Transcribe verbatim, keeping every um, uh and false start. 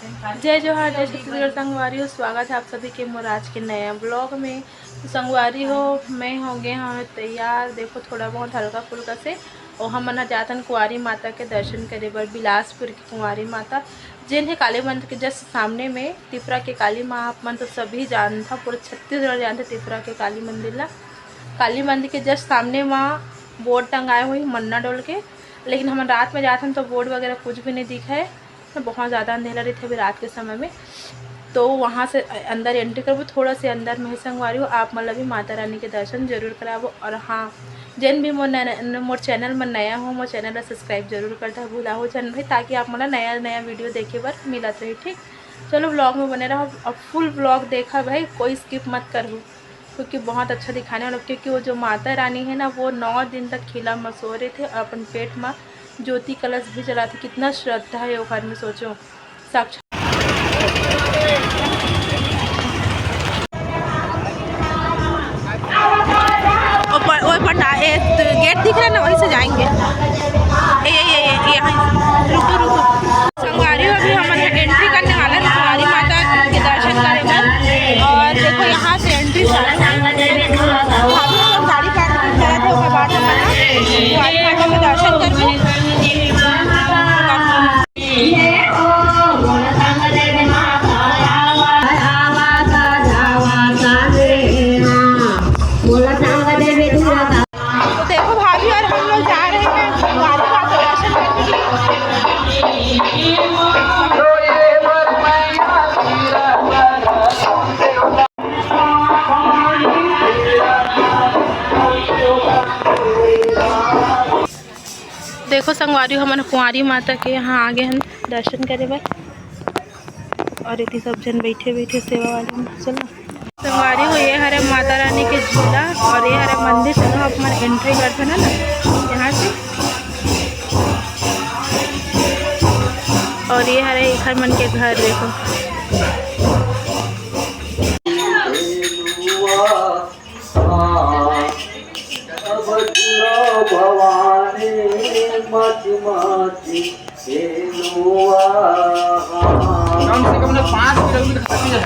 जय जोहार, जय छत्तीसगढ़ संगवारी हो, स्वागत है आप सभी के मोर आज के नया ब्लॉग में। तो संगवारी हो, मैं हो गए हूँ तैयार। देखो, थोड़ा बहुत हल्का फुल्का से, और हमन ह जाथन कुंवारी माता के दर्शन करे बर, बिलासपुर की कुंवारी माता, जेन है काली मंदिर के जस्ट सामने में। तिपरा के काली माँ आप मन तो सभी जानथा, पूरा छत्तीसगढ़ जानथे तिपरा के काली मंदिर ला। काली मंदिर के जस्ट सामने माँ बोर्ड टंगाए हुई मन्ना डोल के, लेकिन हमन रात में जाथन तो बोर्ड वगैरह कुछ भी नहीं दिखे। तो बहुत ज़्यादा अंधेरा रहिथे अभी रात के समय में। तो वहाँ से अंदर एंट्री करबो, थोड़ा से अंदर में है संगवारी हो, आप मन ला भी माता रानी के दर्शन जरूर कराबो। और हाँ, जेन भी मोर नैन-, मोर चैनल में नया हो, मोर चैनल ला सब्सक्राइब जरूर कर दे, भूला हो झन भाई, ताकि आप मन ला नया नया वीडियो देखे बर मिलत रही। ठीक, चलो, ब्लॉग में बने रहो और फुल ब्लॉग देखा भाई, कोई स्किप मत करहु, क्योंकि बहुत अच्छा दिखाने वाला, क्योंकि वो जो माता रानी है ना, वो नौ दिन तक खीला म सोए रहिथे और अपन पेट में ज्योति कलश भी जलाथे। कितना श्रद्धा है ओखर में, सोचो, साक्षात। वो प-, वो पंडा-, ए, गेट दिख रहा है ना, वहीं से जाएंगे। ए, ए, ए, ए, यहाँ, रुको, रुको। संगवारी हो, अभी हमन एंट्री करने वाला है कुंवारी माता के दर्शन करे बर। और देखो, यहाँ से एंट्री चालू है। अभी हम लोग गाड़ी पार्किंग करत है, ओकर बाद हमन ह कुंवारी माता के दर्शन करबो। तो देखो भाभी, और हम लोग जा रहे हैं कुंवारी माता दर्शन करने। देखो संगवारी, हमन कुंवारी माता के यहाँ आगे हन दर्शन करे बर। और इतनी सब जन बैठे बैठे सेवा वाले में। चलो संगवारी हो, ये हरे माता रानी के झूला और ये हरे मंदिर। चलो, आप मन एंट्री करते ना, ना यहाँ से। और ये हरे एखर मन के घर देखो। भवानी मत मत कम से कम ना पाँच किलोमीटर तक ही है।